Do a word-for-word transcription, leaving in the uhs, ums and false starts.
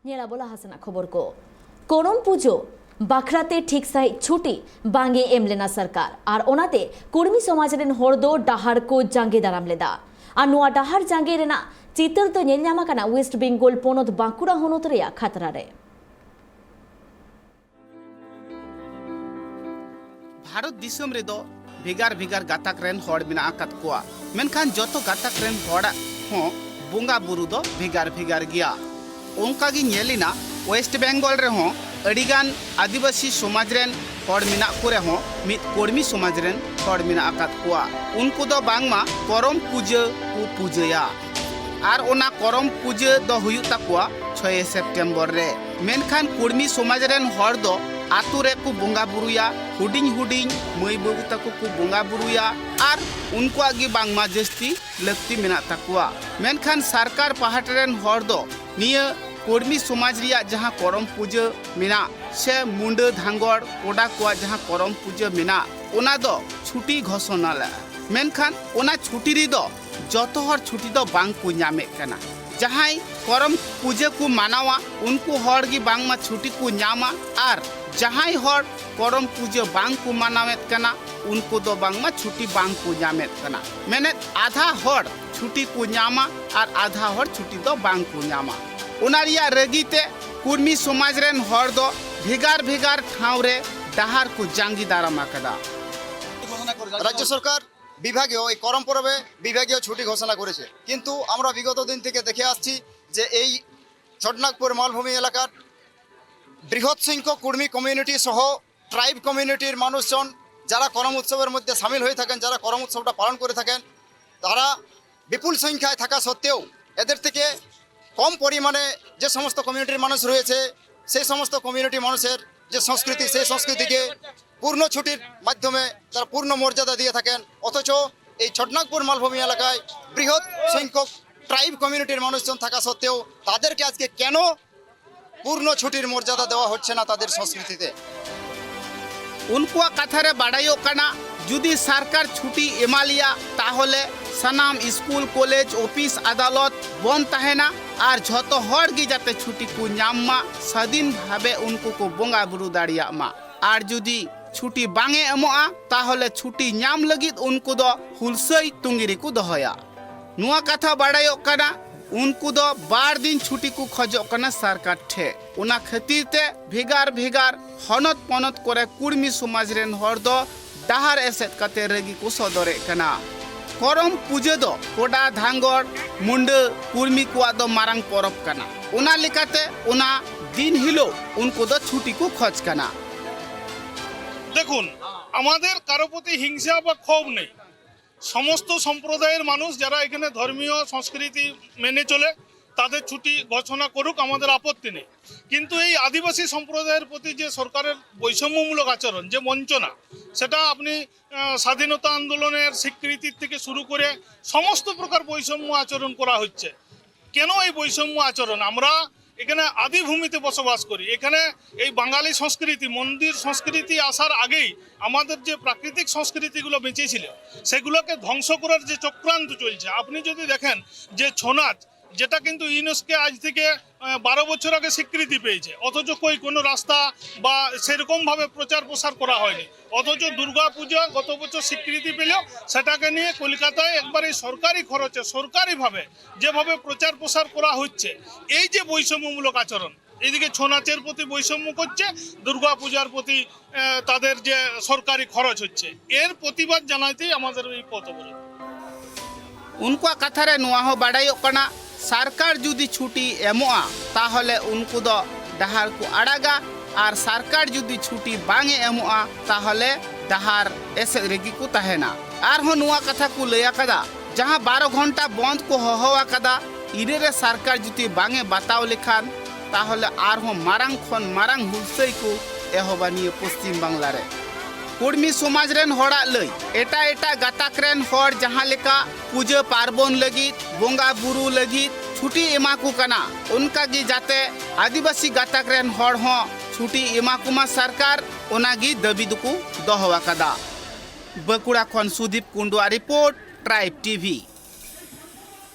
ᱧᱮᱞ ᱟᱵᱚ ᱞᱟᱦᱟ ᱥᱮᱱᱟᱜ ᱠᱷᱚᱵᱚᱨ ᱠᱚ᱾ ᱠᱚᱨᱚᱢ ᱯᱩᱡᱟᱹ ᱵᱟᱠᱷᱨᱟᱛᱮ ᱴᱷᱤᱠ ᱥᱟᱺᱦᱤᱡ ᱪᱷᱩᱴᱤ ᱵᱟᱝ ᱮ ᱮᱢ ᱞᱮᱱᱟ ᱥᱚᱨᱠᱟᱨ, ᱟᱨ ᱚᱱᱟᱛᱮ ᱠᱩᱲᱢᱤ ᱥᱚᱢᱟᱡᱽ ᱨᱮᱱ ᱦᱚᱲ ᱫᱚ ᱰᱟᱦᱟᱨ ᱠᱚ ᱡᱟᱸᱜᱮ ᱫᱟᱨᱟᱢ ᱞᱮᱫᱟ᱾ ᱟᱨ ᱱᱚᱣᱟ ᱰᱟᱦᱟᱨ ᱡᱟᱸᱜᱮ ᱨᱮᱱᱟᱜ ᱪᱤᱛᱟᱹᱨ ᱫᱚ ᱧᱮᱞ ᱧᱟᱢ ᱟᱠᱟᱱᱟ ᱣᱮᱥᱴ ᱵᱮᱝᱜᱚᱞ ᱯᱚᱱᱚᱛ ᱵᱟᱸᱠᱩᱲᱟ ᱦᱚᱱᱚᱛ ᱨᱮᱭᱟᱜ ᱠᱷᱟᱛᱲᱟ ᱨᱮ᱾ ᱵᱷᱟᱨᱚᱛ ᱫᱤᱥᱚᱢ ᱨᱮᱫᱚ ᱵᱷᱮᱜᱟᱨ ᱵᱷᱮᱜᱟᱨ ᱜᱟᱛᱟᱠ ᱨᱮᱱ ᱦᱚᱲ ᱢᱮᱱᱟᱜ ᱟᱠᱟᱫ ᱠᱚᱣᱟ, ᱢᱮᱱᱠᱷᱟᱱ ᱡᱚᱛᱚ ᱜᱟᱛᱟᱠ ᱨᱮᱱ ᱦᱚᱲᱟᱜ ᱦᱚᱸ ᱵᱚᱸᱜᱟ ᱵᱩᱨᱩ ᱫᱚ ᱵᱷᱮᱜᱟᱨ ᱵᱷᱮᱜᱟᱨ ᱜᱮᱭᱟ᱾ ᱚᱱᱠᱟ ᱜᱮ ᱧᱮᱞ ᱮᱱᱟ, ᱣᱮᱥᱴ ᱵᱮᱝᱜᱚᱞ ᱨᱮᱦᱚᱸ ᱟᱹᱰᱤᱜᱟᱱ ᱟᱹᱫᱤᱵᱟᱹᱥᱤ ᱥᱚᱢᱟᱡᱽ ᱨᱮᱱ ᱦᱚᱲ ᱢᱮᱱᱟᱜ ᱠᱚ ᱨᱮᱦᱚᱸ, ᱢᱤᱫ ᱠᱚᱲᱢᱤ ᱥᱚᱢᱟᱡᱽ ᱨᱮᱱ ᱦᱚᱲ ᱢᱮᱱᱟᱜ ᱟᱠᱟᱫ ᱠᱚᱣᱟ᱾ ᱩᱱᱠᱩ ᱫᱚ ᱵᱟᱝᱢᱟ ᱠᱚᱨᱚᱢ ᱯᱩᱡᱟᱹ ᱠᱚ ᱯᱩᱡᱟᱹᱭᱟ, ᱟᱨ ᱚᱱᱟ ᱠᱚᱨᱚᱢ ᱯᱩᱡᱟᱹ ᱫᱚ ᱦᱩᱭᱩᱜ ᱛᱟᱠᱚᱣᱟ ᱪᱷᱚᱭᱮ ᱥᱮᱯᱴᱮᱢᱵᱚᱨ ᱨᱮ᱾ ᱢᱮᱱᱠᱷᱟᱱ ᱠᱩᱲᱢᱤ ᱥᱚᱢᱟᱡᱽ ᱨᱮᱱ ᱦᱚᱲ ᱫᱚ ᱟᱛᱳ ᱨᱮᱠᱚ ᱵᱚᱸᱜᱟ ᱵᱩᱨᱩᱭᱟ, ᱦᱩᱰᱤᱧ ᱦᱩᱰᱤᱧ ᱢᱟᱹᱭ ᱵᱟᱹᱵᱩ ᱛᱟᱠᱚ ᱠᱚ ᱵᱚᱸᱜᱟ ᱵᱩᱨᱩᱭᱟ, ᱟᱨ ᱩᱱᱠᱩᱣᱟᱜ ᱜᱮ ᱵᱟᱝᱢᱟ ᱡᱟᱹᱥᱛᱤ ᱞᱟᱹᱠᱛᱤ ᱢᱮᱱᱟᱜ ᱛᱟᱠᱚᱣᱟ᱾ ᱢᱮᱱᱠᱷᱟᱱ ᱥᱚᱨᱠᱟᱨ ᱯᱟᱦᱴᱟ ᱨᱮᱱ ᱦᱚᱲ ᱫᱚ ᱱᱤᱭᱟᱹ ᱠᱚᱲᱢᱤ ᱥᱚᱢᱟᱡᱽ ᱨᱮᱭᱟᱜ ᱡᱟᱦᱟᱸ ᱠᱚᱨᱚᱢ ᱯᱩᱡᱟᱹ ᱢᱮᱱᱟᱜ, ᱥᱮ ᱢᱩᱸᱰᱟᱹ ᱫᱷᱟᱸᱜᱚᱲ ᱠᱚᱰᱟ ᱠᱚᱣᱟᱜ ᱡᱟᱦᱟᱸ ᱠᱚᱨᱚᱢ ᱯᱩᱡᱟᱹ ᱢᱮᱱᱟᱜ, ᱚᱱᱟ ᱫᱚ ᱪᱷᱩᱴᱤ ᱜᱷᱳᱥᱚᱱᱟ ᱞᱮᱫᱼᱟ᱾ ᱢᱮᱱᱠᱷᱟᱱ ᱚᱱᱟ ᱪᱷᱩᱴᱤ ᱨᱮᱫᱚ ᱡᱚᱛᱚ ᱦᱚᱲ ᱪᱷᱩᱴᱤ ᱫᱚ ᱵᱟᱝ ᱠᱚ ᱧᱟᱢᱮᱫ ᱠᱟᱱᱟ᱾ ᱡᱟᱦᱟᱸᱭ ᱠᱚᱨᱚᱢ ᱯᱩᱡᱟᱹ ᱠᱚ ᱢᱟᱱᱟᱣᱟ, ᱩᱱᱠᱩ ᱦᱚᱲ ᱜᱮ ᱵᱟᱝᱢᱟ ᱪᱷᱩᱴᱤ ᱠᱚ ᱧᱟᱢᱟ, ᱟᱨ ᱡᱟᱦᱟᱸᱭ ᱦᱚᱲ ᱠᱚᱨᱚᱢ ᱯᱩᱡᱟᱹ ᱵᱟᱝ ᱠᱚ ᱢᱟᱱᱟᱣᱮᱫ ᱠᱟᱱᱟ, ᱩᱱᱠᱩ ᱫᱚ ᱵᱟᱝᱢᱟ ᱪᱷᱩᱴᱤ ᱵᱟᱝ ᱠᱚ ᱧᱟᱢᱮᱫ ᱠᱟᱱᱟ᱾ ᱢᱮᱱᱮᱫ, ᱟᱫᱷᱟ ᱦᱚᱲ ᱪᱷᱩᱴᱤ ᱠᱚ ᱧᱟᱢᱟ ᱟᱨ ᱟᱫᱷᱟ ᱦᱚᱲ ᱪᱷᱩᱴᱤ ᱫᱚ ᱵᱟᱝ ᱠᱚ ᱧᱟᱢᱟ᱾ ᱚᱱᱟ ᱨᱮᱭᱟᱜ ᱨᱟᱹᱜᱤ ᱛᱮ ᱠᱩᱲᱢᱤ ᱥᱚᱢᱟᱡᱽ ᱨᱮᱱ ᱦᱚᱲ ᱫᱚ ᱵᱷᱮᱜᱟᱨ ᱵᱷᱮᱜᱟᱨ ᱴᱷᱟᱶ ᱨᱮ ᱰᱟᱦᱟᱨ ᱠᱚ ᱡᱟᱸᱜᱮ ᱫᱟᱨᱟᱢ ᱟᱠᱟᱫᱟ᱾ রাজ্য সরকার বিভাগীয়, এই করম পরবে বিভাগীয় ছুটি ঘোষণা করেছে, কিন্তু আমরা বিগত দিন থেকে দেখে আসছি যে এই ছটনাগপুর মালভূমি এলাকার বৃহৎ সংখ্যক কুর্মী কমিউনিটি সহ ট্রাইব কমিউনিটির মানুষজন যারা করম উৎসবের মধ্যে সামিল হয়ে থাকেন, যারা করম উৎসবটা পালন করে থাকেন, তারা বিপুল সংখ্যায় থাকা সত্ত্বেও এদের থেকে কম পরিমাণে যে সমস্ত কমিউনিটির মানুষ রয়েছে, সেই সমস্ত কমিউনিটি মানুষের যে সংস্কৃতি, সেই সংস্কৃতিকে পূর্ণ ছুটির মাধ্যমে তারা পূর্ণ মর্যাদা দিয়ে থাকেন। অথচ এই ছটনাগপুর মালভূমি এলাকায় বৃহৎ সংখ্যক ট্রাইব কমিউনিটির মানুষজন থাকা সত্ত্বেও তাদেরকে আজকে কেন পূর্ণ ছুটির মর্যাদা দেওয়া হচ্ছে না তাদের সংস্কৃতিতে? ᱩᱱᱠᱩᱣᱟᱜ ᱠᱟᱛᱷᱟ ᱨᱮ ᱵᱟᱰᱟᱭᱚᱜ ᱠᱟᱱᱟ, ᱡᱩᱫᱤ ᱥᱚᱨᱠᱟᱨ ᱪᱷᱩᱴᱤ ᱮᱢᱟ ᱞᱮᱭᱟ, ᱛᱟᱦᱚᱞᱮ ᱥᱟᱱᱟᱢ ᱥᱠᱩᱞ, ᱠᱚᱞᱮᱡᱽ, ᱚᱯᱷᱤᱥ, ᱟᱫᱟᱞᱚᱛ ᱵᱚᱱᱫ ᱛᱟᱦᱮᱱᱟ ᱟᱨ ᱡᱷᱚᱛᱚ ᱦᱚᱲ ᱜᱮ ᱡᱟᱛᱮ ᱪᱷᱩᱴᱤ ᱠᱚ ᱧᱟᱢ ᱢᱟ, ᱥᱟᱹᱫᱷᱤᱱ ᱵᱷᱟᱵᱮ ᱩᱱᱠᱩ ᱠᱚ ᱵᱚᱸᱜᱟ ᱵᱩᱨᱩ ᱫᱟᱲᱮᱭᱟᱜ ᱢᱟ᱾ ᱟᱨ ᱡᱩᱫᱤ ᱪᱷᱩᱴᱤ ᱵᱟᱝ ᱮ ᱮᱢᱚᱜᱼᱟ, ᱛᱟᱦᱚᱞᱮ ᱪᱷᱩᱴᱤ ᱧᱟᱢ ᱞᱟᱹᱜᱤᱫ ᱩᱱᱠᱩ ᱫᱚ ᱦᱩᱞᱥᱟᱹᱭ ᱛᱩᱸᱜᱤ ᱨᱮᱠᱚ ᱫᱚᱦᱚᱭᱟ᱾ ᱱᱚᱣᱟ ᱠᱟᱛᱷᱟ ᱵᱟᱲᱟᱭᱚᱜ ᱠᱟᱱᱟ, ᱩᱱᱠᱩ ᱫᱚ ᱵᱟᱨ ᱫᱤᱱ ᱪᱷᱩᱴᱤ ᱠᱚ ᱠᱷᱚᱡᱚᱜ ᱠᱟᱱᱟ ᱥᱚᱨᱠᱟᱨ ᱴᱷᱮᱱ᱾ ᱚᱱᱟ ᱠᱷᱟᱹᱛᱤᱨ ᱛᱮ ᱵᱷᱮᱜᱟᱨ ᱵᱷᱮᱜᱟᱨ ᱦᱚᱱᱚᱛ ᱯᱚᱱᱚᱛ ᱠᱚᱨᱮ ᱠᱩᱲᱢᱤ ᱥᱚᱢᱟᱡᱽ ᱨᱮᱱ ᱦᱚᱲ ᱫᱚ ᱰᱟᱦᱟᱨ ᱮᱥᱮᱫ ᱠᱟᱛᱮ ᱨᱟᱹᱜᱤ ᱠᱚ ᱥᱚᱫᱚᱨᱮᱫ ᱠᱟᱱᱟ᱾ ᱠᱚᱨᱚᱢ ᱯᱩᱡᱟᱹ ᱫᱚ ᱠᱚᱰᱟ, ᱫᱷᱟᱝᱜᱚᱲ, ᱢᱩᱱᱰᱟᱹ, ᱠᱩᱲᱢᱤ ᱠᱚᱣᱟᱜ ᱫᱚ ᱢᱟᱨᱟᱝ ᱯᱚᱨᱚᱵᱽ ᱠᱟᱱᱟ᱾ ᱚᱱᱟ ᱞᱮᱠᱟᱛᱮ ᱚᱱᱟ ᱫᱤᱱ ᱦᱤᱞᱳᱜ ᱩᱱᱠᱩ ᱫᱚ ᱪᱷᱩᱴᱤ ᱠᱚ ᱠᱷᱚᱡᱽ ᱠᱟᱱᱟ᱾ দেখুন, আমাদের কারো প্রতি হিংসা বা ক্ষোভ নেই। সমস্ত সম্প্রদায়ের মানুষ যারা এখানে ধর্মীয় সংস্কৃতি মেনে চলে, তাদের ছুটি ঘোষণা করুক, আমাদের আপত্তি নেই। কিন্তু এই আদিবাসী সম্প্রদায়ের প্রতি যে সরকারের বৈষম্যমূলক আচরণ, যে বঞ্চনা, সেটা আপনি আহ, স্বাধীনতা আন্দোলনের স্বীকৃতি থেকে শুরু করে সমস্ত প্রকার বৈষম্য আচরণ করা হচ্ছে। কেন এই বৈষম্য আচরণ? আমরা এখানে আদিভূমিতে বসবাস করি। এখানে এই বাঙালি সংস্কৃতি, মন্দির সংস্কৃতি আসার আগেই আমাদের যে প্রাকৃতিক সংস্কৃতিগুলো বেঁচে ছিল, সেগুলোকে ধ্বংস করার যে চক্রান্ত চলছে। আপনি যদি দেখেন যে ছৌ নাচ, যেটা কিন্তু ইউনেস্কো আজ থেকে আহ, বারো বছর আগে স্বীকৃতি পেয়েছে, অথচ কই কোনো রাস্তা বা সেরকমভাবে প্রচার প্রসার করা হয়নি। অথচ দুর্গা পূজা গত বছর স্বীকৃতি পেল, সেটাকে নিয়ে কলকাতায় একবারে সরকারি খরচে, সরকারিভাবে যেভাবে প্রচার প্রসার করা হচ্ছে, এই যে বৈষম্যমূলক আচরণ, এদিকে ছৌ নাচের প্রতি বৈষম্য করছে, দুর্গা পূজার প্রতি আহ, তাদের যে সরকারি খরচ হচ্ছে, এর প্রতিবাদ জানাইতেই আমাদের এই পথ অবরোধ। ᱩᱱᱠᱩᱣᱟᱜ ᱠᱟᱛᱷᱟ ᱨᱮ ᱱᱚᱣᱟ ᱦᱚᱸ ᱵᱟᱰᱟᱭᱚᱜ ᱠᱟᱱᱟ, ᱥᱚᱨᱠᱟᱨ ᱡᱩᱫᱤ ᱪᱷᱩᱴᱤ ᱮᱢᱚᱜᱼᱟ, ᱛᱟᱦᱚᱞᱮ ᱩᱱᱠᱩ ᱫᱚ ᱰᱟᱦᱟᱨ ᱠᱚ ᱟᱲᱟᱜᱟ, ᱟᱨ ᱥᱚᱨᱠᱟᱨ ᱡᱩᱫᱤ ᱪᱷᱩᱴᱤ ᱵᱟᱝ ᱮ ᱮᱢᱚᱜᱼᱟ, ᱛᱟᱦᱚᱞᱮ ᱰᱟᱦᱟᱨ ᱮᱥᱮᱫ ᱨᱮᱜᱮ ᱠᱚ ᱛᱟᱦᱮᱱᱟ᱾ ᱟᱨᱦᱚᱸ ᱱᱚᱣᱟ ᱠᱟᱛᱷᱟ ᱠᱚ ᱞᱟᱹᱭ ᱟᱠᱟᱫᱟ, ᱡᱟᱦᱟᱸ ᱵᱟᱨᱚ ᱜᱷᱚᱱᱴᱟ ᱵᱚᱱᱫ ᱠᱚ ᱦᱚᱦᱚ ᱟᱠᱟᱫᱟ, ᱤᱱᱟᱹ ᱨᱮ ᱥᱚᱨᱠᱟᱨ ᱡᱩᱫᱤ ᱵᱟᱝ ᱮ ᱵᱟᱛᱟᱣ ᱞᱮᱠᱷᱟᱱ, ᱛᱟᱦᱚᱞᱮ ᱟᱨᱦᱚᱸ ᱢᱟᱨᱟᱝ ᱠᱷᱚᱱ ᱢᱟᱨᱟᱝ ᱦᱩᱞᱥᱟᱹᱭ ᱠᱚ ᱮᱦᱚᱵᱟ ᱱᱤᱭᱟᱹ ᱯᱚᱥᱪᱤᱢ ᱵᱟᱝᱞᱟ ᱨᱮ᱾ ᱠᱩᱲᱢᱤ ᱥᱚᱢᱟᱡᱽ ᱨᱮᱱ ᱦᱚᱲᱟᱜ ᱞᱟᱹᱭ, ᱮᱴᱟᱜ ᱮᱴᱟᱜ ᱜᱟᱛᱟᱠ ᱨᱮᱱ ᱦᱚᱲ ᱡᱟᱦᱟᱸ ᱞᱮᱠᱟ ᱯᱩᱡᱟᱹ ᱯᱟᱨᱵᱚᱱ ᱞᱟᱹᱜᱤᱫ, ᱵᱚᱸᱜᱟ ᱵᱩᱨᱩ ᱞᱟᱹᱜᱤᱫ ᱪᱷᱩᱴᱤ ᱮᱢᱟ ᱠᱚ ᱠᱟᱱᱟ, ᱚᱱᱠᱟ ᱜᱮ ᱡᱟᱛᱮ ᱟᱹᱫᱤᱵᱟᱹᱥᱤ ᱜᱟᱛᱟᱠ ᱨᱮᱱ ᱦᱚᱲ ᱦᱚᱸ ᱪᱷᱩᱴᱤ ᱮᱢᱟ ᱠᱚᱢᱟ ᱥᱚᱨᱠᱟᱨ, ᱚᱱᱟ ᱜᱮ ᱫᱟᱹᱵᱤ ᱫᱚᱠᱚ ᱫᱚᱦᱚ ᱟᱠᱟᱫᱟ᱾ ᱵᱟᱸᱠᱩᱲᱟ ᱠᱷᱚᱱ ᱥᱩᱫᱤᱯ ᱠᱩᱱᱰᱩᱣᱟᱜ ᱨᱤᱯᱳᱨᱴ, Tribe T V.